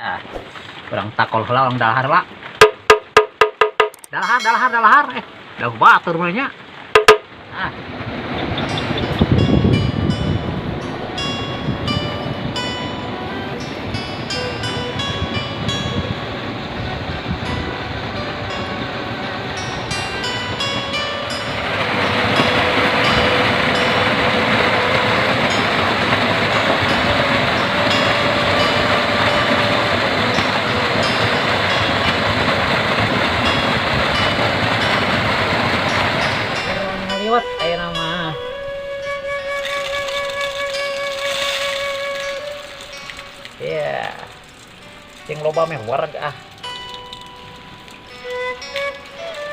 Ah, urang takol heula, urang dalahar heula. Dalahar, dalahar, dalahar. Dah batur mah nya. Ah. Liwat ayeuna mah. Iya. Cing loba meh wareg ah.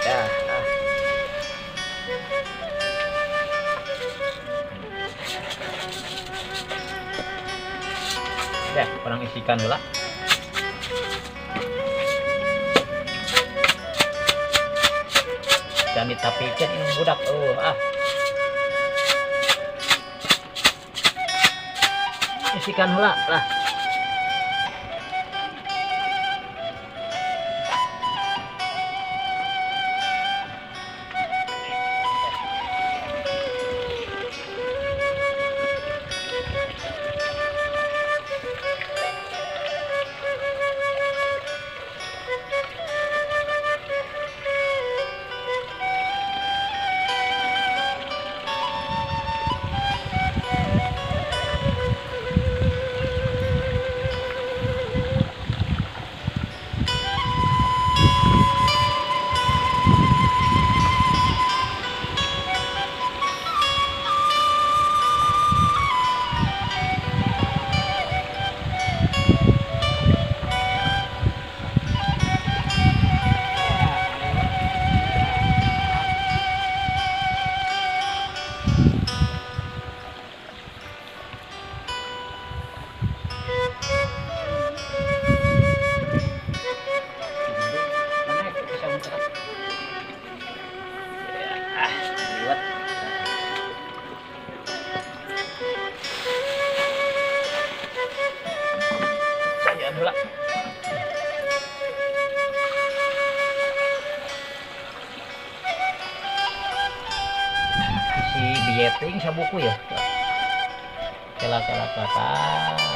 Ya, ah. Ya, kurang isikan heula. Jangan ditapikeun ini budak eueuh ah. Isikan heula lah. Ting sabuku ya. Kela kela kata.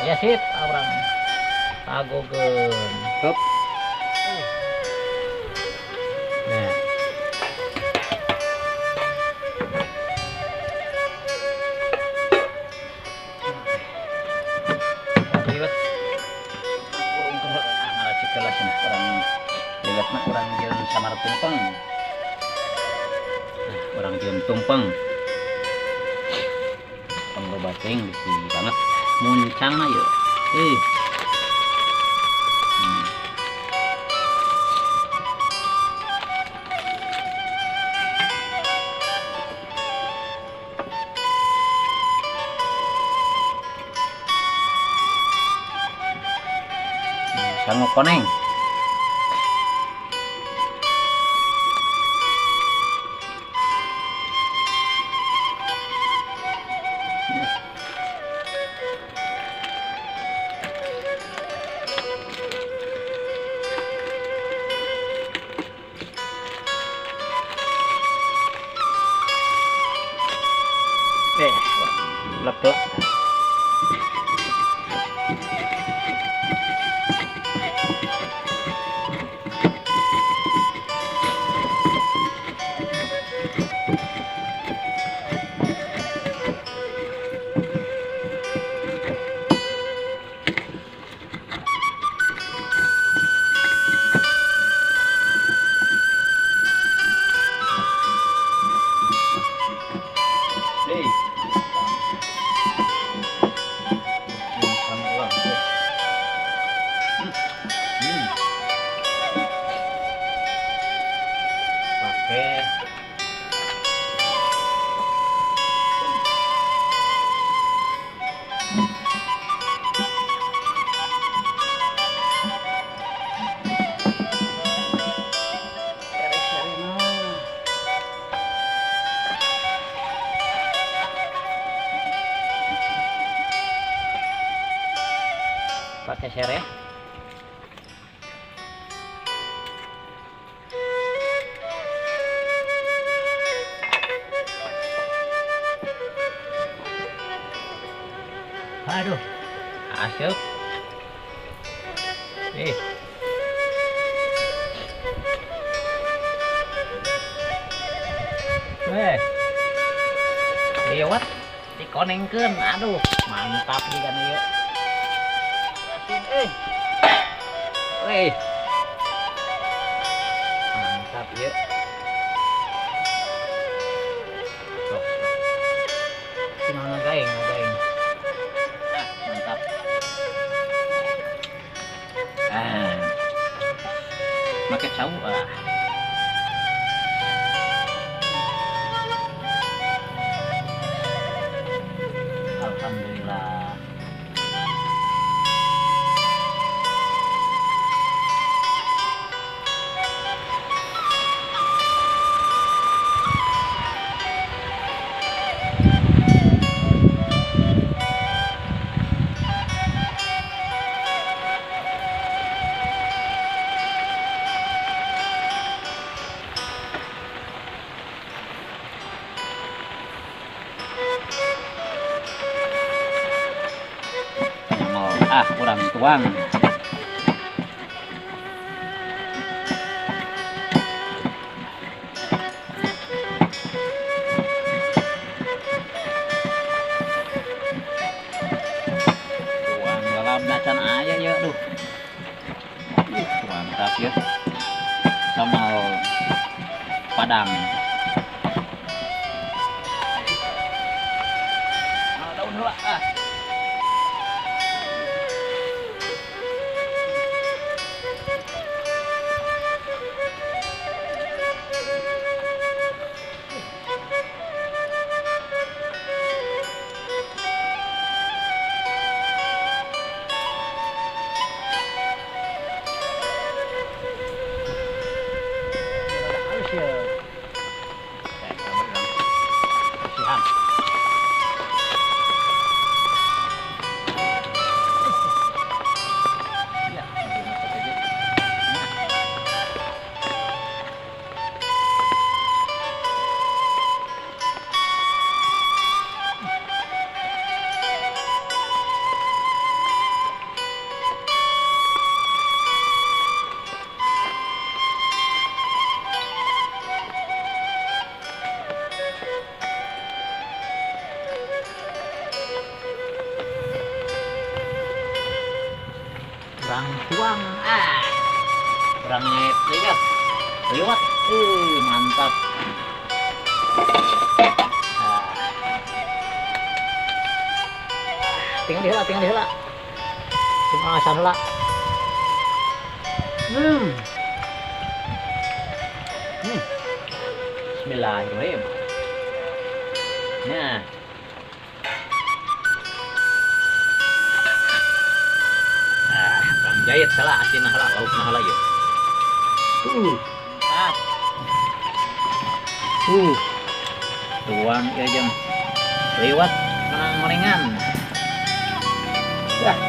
Ya sip orang. Agogeun. Hop. Nah. Liwat. Orang liwat mah urang jeung samar tumpeng. Nah, urang jeung tumpeng. Loba teuing bisi banget muncang ayo. Sangu koneng. Lep-lep. Pakai sereh. Aduh, asyik. Weh, liwat dikonengkeun, aduh, mantap nih kan ieu. Asin Weh. Mantap ya. Sok. Tinggal ngagaeng. Ah, mantap. Ah. Make cau ah. Alhamdulillah. Ah, kurang tuang. Tuang dalam dacan aya ya, aduh. Mantap ya. Sama padang. Daun heula ah. Kurang tuang ah, kurang nyet liwat, mantap. Tinggal diheula, cuma asan heula. Bismillahirrahmanirrahim. Nah, jahit salah asin heula laukna heula ieu. Mantap. Tuang ieu jeung liwat menang gorengan. Dah.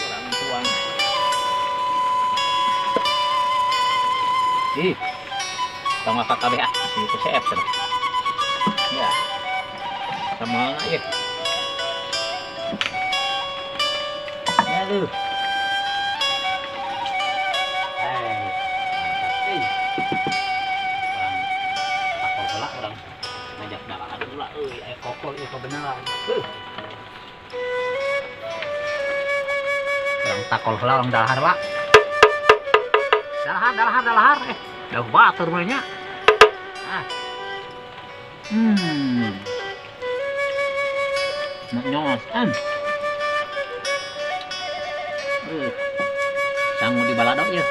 Kurang tuang. Ih. Tong kabeh ah, si CF cenah. Ya. Sama ieu. Aduh. Hai, mantap euy. Urang takol heula urang ngajak dalahan heula euy, aya kokol ieu kabeneran. Urang takol heula urang dalahar heula. Dalahar. Dauh batur mah nya. Ah. Nyos. Sangu di balado ya.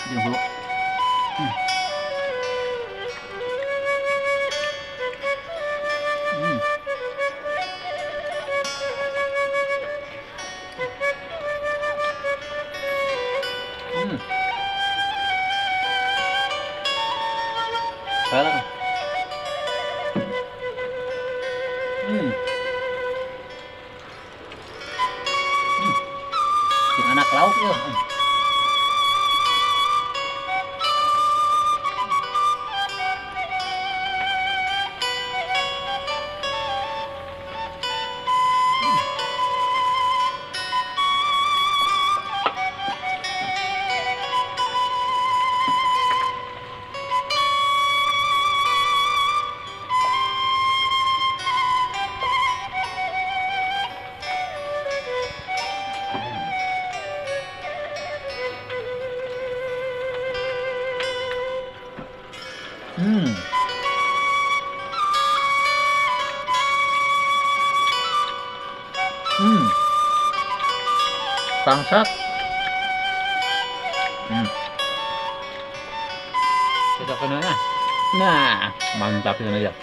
Jeung hulu. Salah. Mantap ya. Bangsat. Cocok kenanya. Nah, mantap ini aja.